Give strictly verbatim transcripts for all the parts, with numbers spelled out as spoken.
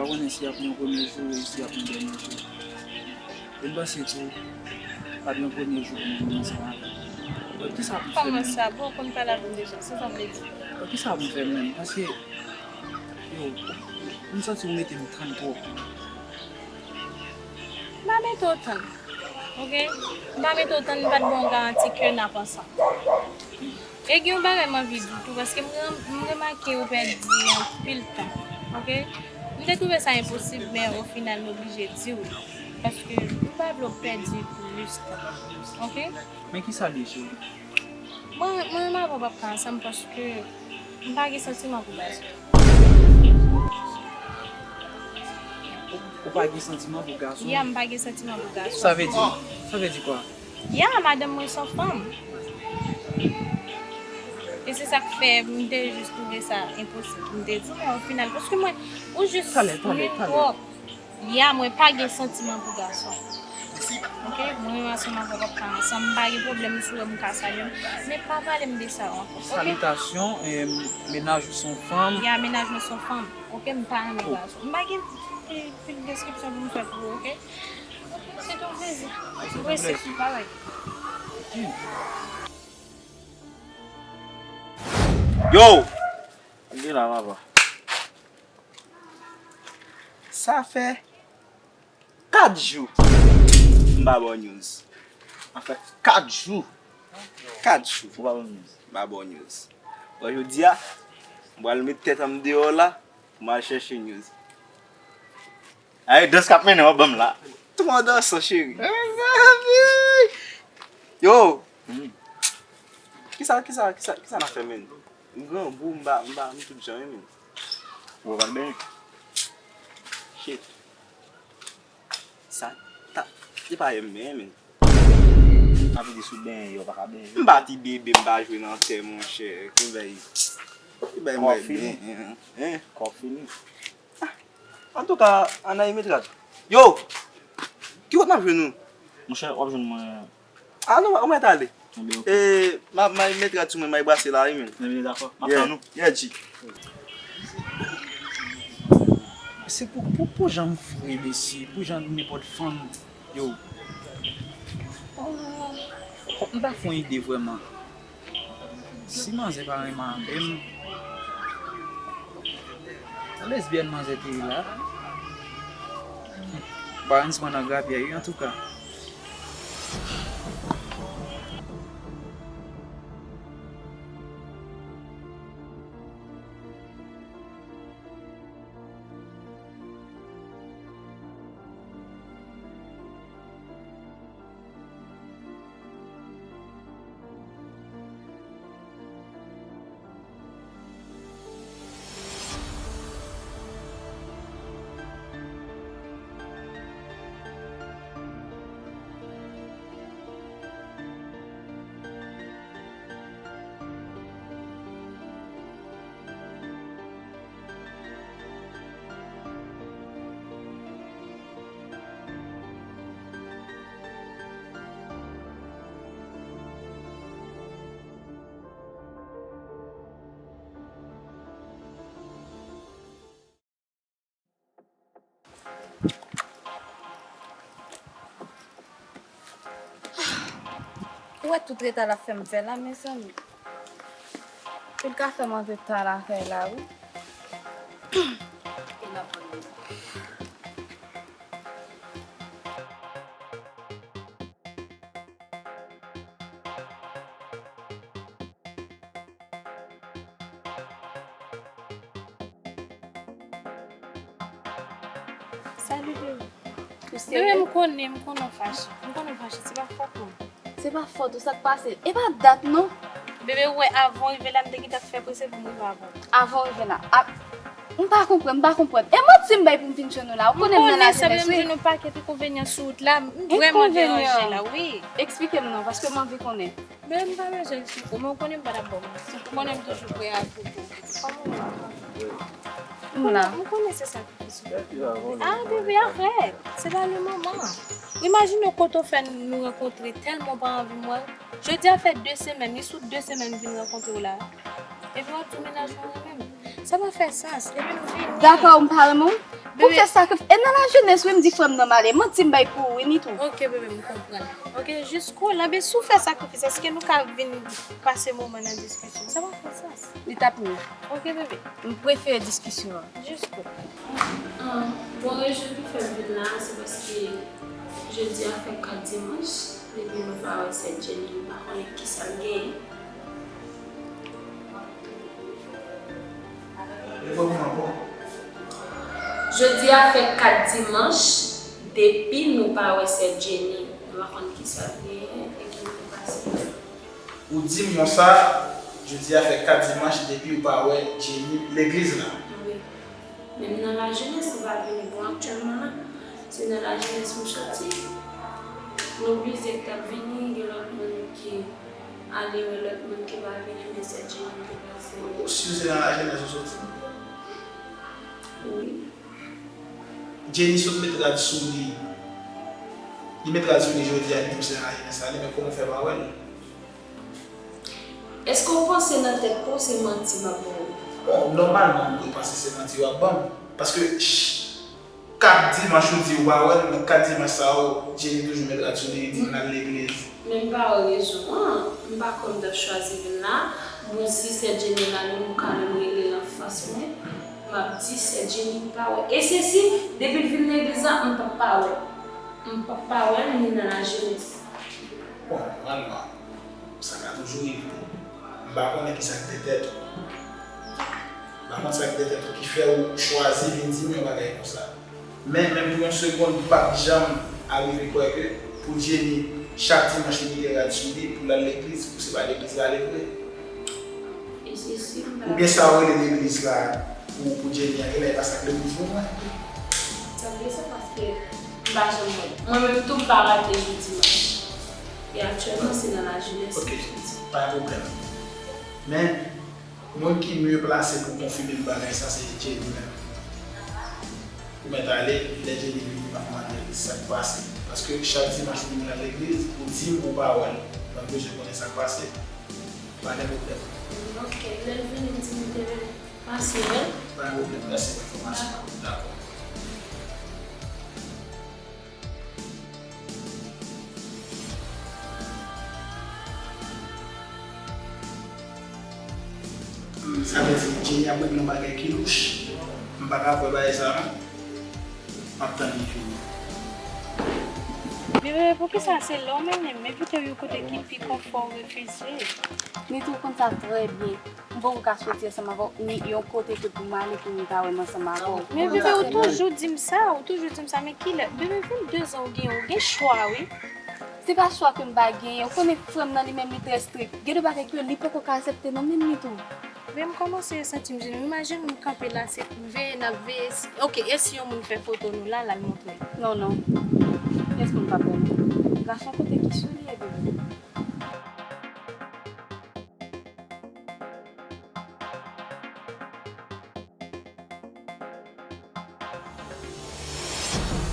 Konnen si y ap yon premye jou e si y ap yon dènye jou. E m panse tou, pa t yon premye jou pou mwen menm ansanm avè w. Donk, kisa pou m fè menm? Kòman sa? Bon, ou konn pale avè m deja, sa sa vle di? Donk, kisa pou m fè menm? Paske, yo, m santi w mete m tann twòp. M pa mete w tann, oke? M pa mete w tann, m pa t ba w yon garanti ke n ap ansanm. E gen yon bagay m anvi di w tou, paske m re-, m remake ou pèdi anpil tan, oke? M te twouve sa enposib, men o final m oblije di w, paske m pa vle w pèdi plis tan, oke? Men kisa l ye, cheri? Mwen, mwen menm avè w p ap ka ansanm, paske m pa gen santiman pou gason. Ou, ou pa gen santiman pou gason? Ya, m pa gen santiman pou gason. Sa vle di, sa vle di kwa? Ya, madanm mwen se yon fanm. E se sa k fè m te jis twouve sa enposib pou m te di w, men o final, paske mwen, ou jis talè, talè, nul talè. Twòp. Ya, mwen pa gen santiman pou gason. Oke? Mwen menm ansanm avè w p ap ka ansanm. M pa gen pwoblèm si w wè m ka salye w. Men pa pale m de sa ankò. Oke? Salitasyon, e, mennaj ou se yon fanm. Ya, mennaj mwen se yon fanm. Oke? M pa renmen gason. M pa gen pil, pil deskripsyon pou m fè pou ou, oke? Se te yon plezi. Se te yon plezi. Bye bye. Yo! Gen la, papa. Sa fè kat jou m pa ba w news. Sa fè kat jou. Kat jou. Ou pa ba m news. M pa ba w news. Bon, jodi a, m pral met tèt an m deyò la, m al chèche news. Ay, dans k ap mennen w ap ban m la. Twò dansan, cheri. Yo! Hmm. Kisa, kisa, kisa, kisa n ap fè, menn? M grangou, m pa, m pa, m tout jan, wi, menn. Ou pral benyen? Shit. Sa, ta, se pa M M, menn. Sa vle di si w benyen, yo pa ka benyen. M pa ti bebe, m pa jwe nan tè, monchè. Ki bay, ki bay m bay benyen, hein? Kò fini. Antouka, ann al met rad. Yo! Ki kote n ap jwenn ou? Monchè, w ap jwenn mwen. Ah non, ou mèt ale. Ebyen, oke. E, m a, m a met rad sou mwen, m a brase la, wi, menn. Ebyen, dakò. M ap tann ou. Yeah, G. Se pou, pou, pou jan m fre, mesye, pou jan nenpòt fanm, yo. Oh, m pa fè yon ide vrèman. Si manzè pa renmen avè m, lesbyèn manzè te ye la. Barens mwen nan grapyè wi, antouka. Ou wè tout reta l ap fè m fè la, mezanmi. Pou l ka fè m antre ta lakay la, wi. Salut, bebe. Ou serye? Bebe, m konnen, m konnen w fache. M konnen w fache, se pa fòt mwen. Se pa fòt ou, sa k pase? E pa dat, non. Bebe, ou wè, avan w rive la, m te gentan fè prese pou m rive avan w. Avan w rive la. A, m pa konprann, m pa konprann. E manti m bay pou m vin jwenn ou la. Ou konnen m nan lajenès, wi. M konnen sa, bebe, m jwenn yon pakèt enkonvenyan sou wout la. M vrèman deranje la, wi. Enkonvenyan? Eksplike m non, paske m anvi konnen. Men m pa bezwen eksplike w, men w konnen m pa t ap ba w manti. Ou konnen m toujou prè a tout. Kòman w ye? M la. M konnen se sa ki difisil. Ah, bebe, arèt. Se pa le moman. Imajine w kote w fè nou rankontre, tèlman w pa anvi m wè w. Jodi a fè de semèn, li sou de semèn m vin rankontre w la. Epi w ap di w mennaj mwen renmen m. Sa pa fè sans. Epi nou vini. Dakò, m pa renmen w? Pou fè sakrifis. E nan lajenès, wi, m di frè m nan m ale. Manti m bay pou ou, wi, Nitou. Ok, bebe, m konprann. Ok, jis kou la, men si w fè sakrifis, èske nou ka vin pase moman nan diskisyon? Sa pa fè sans. Li t ap miyo. Ok, bebe. M prefere diskisyon an. Jis kou. Ah, bon, rezon ki fè m vin la, se paske jodi a fè kat dimanch, depi nou pa wè sè Jenny, m pa konnen kisa l genyen. Jodi a fè kat dimanch, depi nou pa wè sè Jenny, nou pa konn kisa l genyen, epi nou pase. Ou di m konsa, jodi a fè kat dimanch depi ou pa wè Jenny legliz la. Wi. Menm nan lajenès, li pa vini. Bon, aktyèlman la, se nan lajenès m soti. Nou plizyè k t ap vini, gen lòt moun ki ale wè lòt moun ki pa vini, men sè Jenny te pase. Ou si se nan lajenès ou soti? Wi. Jenny sot met rad sou li. Li met rad sou li jodi a, li di m se nan lajenès la, li, men kòman w fè pa wè l? Èske w panse nan tèt pa w se manti m ap ba w? Bon, nòmalman, m dwe panse se manti w ap ban m. Paske, ch-, kat dimanch ou di ou pa wè l, men kat dimanch sa yo, Jenny toujou met rad sou li, li di l al legliz. Men m pa wè rezon an. M pa kwè m t ap chwazi vin la. Bon, si sè Jenny la, menm ou ka menm rele l anfas mwen. M ap di sè Jenny m pa wè. E se si, depi l vin legliz la, m p ap pa wè l. M p ap pa wè l, ni nan lajenès. Bon, nòmalman, sa ka toujou rive. M pa konnen kisa k te tèt ou. M pa konn sa k te tèt ou ki fè ou chwazi vin di m yon bagay konsa. Men, menm pou yon segonn, m p ap janm arive kwè ke pou Jenny, chak dimanch li mete rad sou li, pou l al legliz, pou se pa legliz l ale vre. E se si m pa... Oubyen sa w rele legliz la, pou, pou Jenny a, genlè e pa sa k legliz pou mwen. Sa vle sa paske m pa janm wè l. Mwen menm tou, m pa rate jou dimanch. E aktyèlman, se nan lajenès. Ok, pa gen pwoblèm. Men, moun ki mye plase pou konfime m bagay sa, se Jenny menm. Ou mèt ale, lè Jenny vini, m ap mande l sa k pase. Paske chak dimanch, li vin nan legliz, ou di m ou pa wè l. Mwen bezwen konnen sa k pase. Pa gen pwoblèm. Ok, lè l vini, m di m te pase, wi. Pa gen pwoblèm, mèsi pou enfòmasyon an. Dakò. Sa vle di, Jenny ap regle yon bagay ki louch. M pa ka kwè bagay sa, non. M ap tann li vini. Bebe, poukisa se la w mennen m envite w yon kote ki pi konfò w refize? Nitou konn sa trè byen. M poko ka soti ansanm avè w, ni yon kote ke pou m ale pou m ta wè m ansanm avè w. Men bebe, ou toujou di m sa, ou toujou di m sa, men kilè? Bebe, vennde zan ou genyen, ou gen chwa, wi. Se pa chwa ke m pa genyen, ou konnen frè m nan li menm li trè strik. Gen de bagay ke li poko ka aksepte non, menm li tou. Men m kòmanse santi m jennen. Imajine nou kanpe la, se veye n ap veye. Si, ok, e si yon moun fè foto nou la, l al montre? Non, non. Kiyès moun k ap wè nou? Gason kote ki sou li ye, bebe?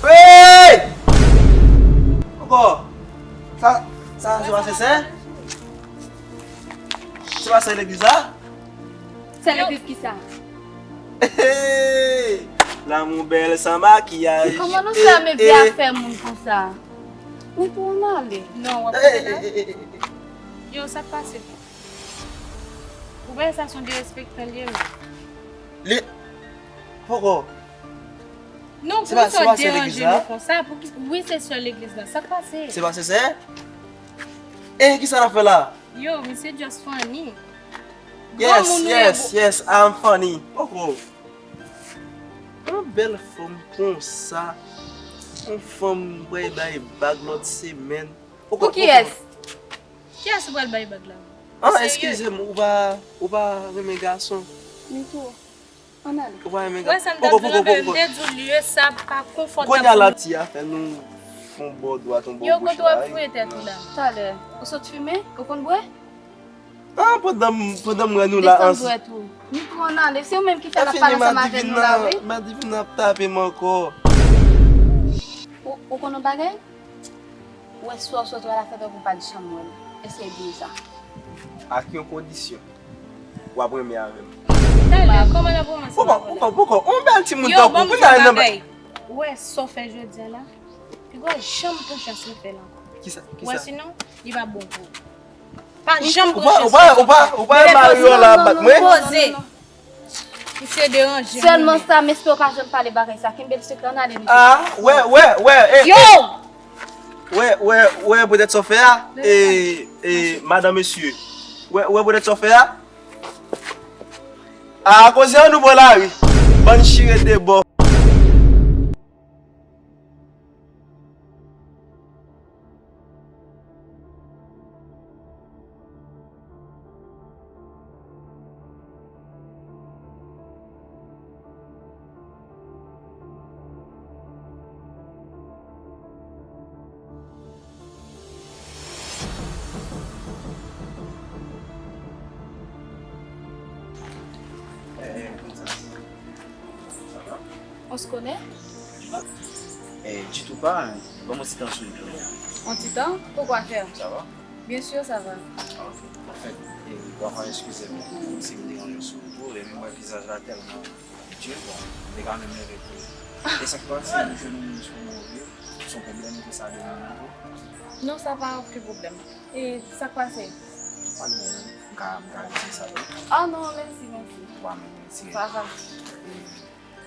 Hey! Poko! Sa, sa, se pa sè? Se pa sè legliz la? Sè legliz kisa? Hey! Lanmou bèl san makiyaj. Kòman nou fè mete afè moun konsa? Nitou, ann ale. Non, w ap rete la? Yo, sa k pase? Ou wè sa se yon derespektan li ye menm. Li, poko. Non, poukisa w deranje nou konsa? Wi, se sè legliz la. Sa k pase? Se pa sè? E kisa l ap fè la? Yo, misye just funny. Yes, yes, yes, I'm funny. Poko. Yon bèl fanm konsa. Yon fanm mwen bay bag lòt semèn. Pou kiyès? Kiyès ou pral bay bag la? Ah, eskize m, ou pa, ou pa renmen gason? Nitou, ann ale. Ou pa renmen gason? Wè sa m t ap di w la, bebe, m te di w lye sa pa konfòtab pou mwen. Kounye a la, ti a fè nou fon bò dwat, yon bò goch la. Yo, kote w ap fouye tèt ou la? Talè, ou sot fimen? Ou konn bwè? Ah, pandan m, pandan m wè nou la ansanm. Desann dwèt ou. Nitou, ann ale, se ou menm ki fè l ap pale ansanm avè nou la, wi. Madivin ap tape m ankò. Ou, ou konn yon bagay? Ou wè si w sot wè l a fè tankou w pa t janm wè l. Èske l bliye sa? Ak yon kondisyon. W ap renmen avè m. Kòman nan romans? Poko, poko, poko. On bèl timoun tankou ou, kounye a nan bagay. Ou wè sa w fè jodi a la? Piga w janm pran chans refè l ankò. Kisa? Ou wè, sinon, li p ap bon pou ou. Pa janm pran chans refè l ankò. Ou pa, ou pa, ou pa, ou pa mari yo la bat mwen. Poze. Misye deranje mwen. Sèlman sa, m espere w pa janm pale bagay sa. Kenbe l sekrè, ann ale, mesye. Ah, wè, wè, wè, eh, yo! Wè, wè, wè, poutèt sa w fè a, e, e, madan, mesye. Wè, wè, poutèt sa w fè a. A koze an nou bò lari. Bann chire de bò. Eh, eh, princesse. Ça va? On se connaît? Eh, du tout pas, hein. Ban m yon ti tan sou ou. On ti tan? Pourquoi faire? Ça va? Bien sûr, ça va. Ah, ok. An fèt, eh, pafwa, eskize m si m deranje w sou wout ou, epi m wè vizaj la tèlman Dye, bon, m te ka menm leve pou li. E sa k pase, m jwenn yon moun sou move, se yon pwoblèm ke sa de moun tou? Non, sa pa okenn pwoblèm. E sa k pase? Pa gen anyen, m ka, m ka retire sa tou. Ah non, mèsi, mèsi. Ou pa menm retire. Sa va. E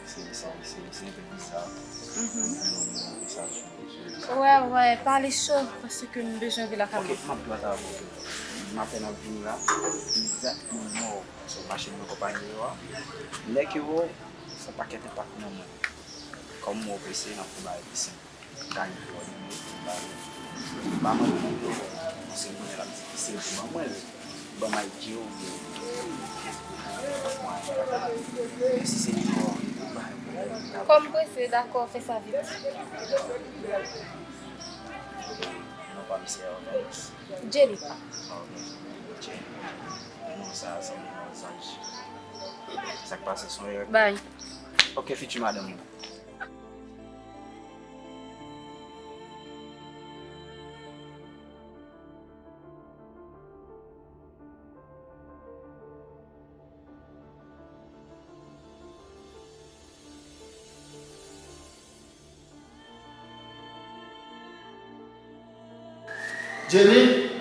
se, se, se, se enpe biza. Mhm. M jwenn yon moun konsa sou, sou vizaj. Wè, wè, pale cho, paske m bezwen vin lakay mwen. Ok, m ap dwat avè w. M apèn ap vini la, egzakteman. Se machin nan konpayi yo a. Nèg yo, se yon pakèt enpak nan mwen. Kòm mwen prese, n ap fè bagay pi senp. Kay yo, yo, yo, ba yo. Ba mwen pou yo, paske m konnen l ap difisil pou ban mwen l. Ban m I D yo, oubyen, men si se nimewo a, ou ba yo. Kòm prese, dakò, fè sa vit. Non pa m se Orpheus. Jelly. Ah, ok. Jelly. Non, sa sanble yon zanj. Sa k pase, se yon erè? Bay. Ok, fiti madanm mwen. Jenny?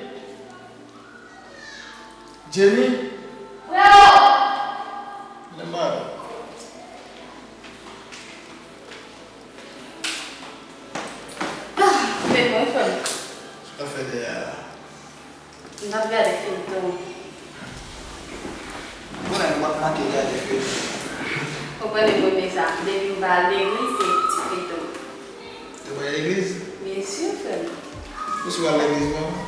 Jenny? Freo! Lè m ba yo. Ah, men mwen, frè m. Sa w fè dèyè a la? M t ap gade feyton. Mwen menm, m ap make gade feyton. Ou konnen mwen, mezanmi, depi m pa al legliz, se ti feyton. Ou pa al legliz? Byen si, frè m. Ou sou al legliz, non?